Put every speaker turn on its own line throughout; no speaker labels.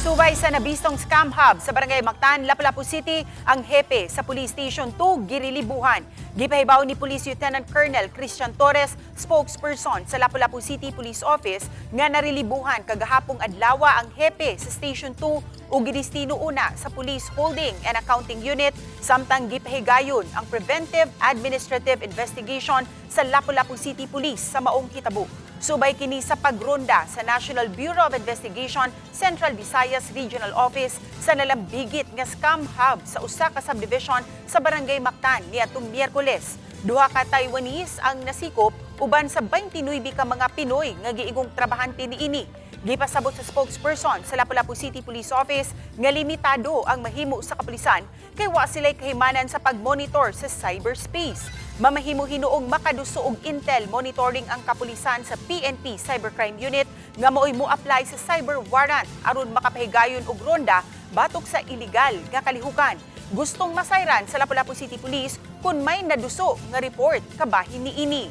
Subay sa nabistong scam hub sa Barangay Mactan, Lapu-Lapu City, ang hepe sa Police Station 2 girilibuhan. Gipahibaw ni Police Lieutenant Colonel Christian Torres, spokesperson sa Lapu-Lapu City Police Office, nga narilibuhan kagahapong adlawa ang hepe sa Station 2 ug gidestino una sa Police Holding and Accounting Unit samtang gipahigayon ang preventive administrative investigation sa Lapu-Lapu City Police sa maong hitabo. Subay kini sa pagronda sa National Bureau of Investigation Central Visayas Regional Office sa nalambigit nga scam hub sa usa ka subdivision sa Barangay Mactan niadtong Miyerkules. Duha ka Taiwanese ang nasikop uban sa 29 ka mga Pinoy nga giigong trabahante niini. Gipasabot sa spokesperson sa Lapu-Lapu City Police Office nga limitado ang mahimo sa kapulisan kay wa sila'y kahimanan sa pagmonitor sa cyberspace. Mamahimo hinuong makaduso og intel monitoring ang kapulisan sa PNP Cybercrime Unit nga maoy mo-apply sa cyber warrant aron makapahigayon og ronda batok sa iligal nga kalihukan. Gustong masayran sa Lapu-Lapu City Police kung may naduso nga report kabahin niini.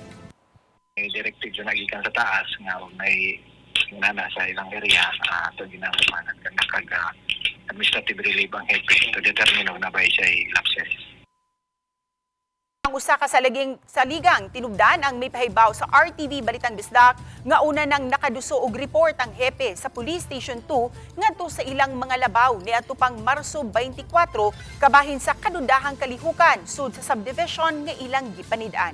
May directive na gikan sa taas nga og may nana sa ilang area ato ginamanan kag kag administrative relief ang hepe to determine og naa bay siya lapses.
Ang usa ka salaging saligang tinubdan ang may pahibaw sa RTV Balitang Bisdak nga una nang nakaduso og report ang hepe sa Police Station 2 ngadto sa ilang mga labaw niadto pang Marso 24 kabahin sa kadudahang kalihukan sud sa subdivision nga ilang gipanid-an.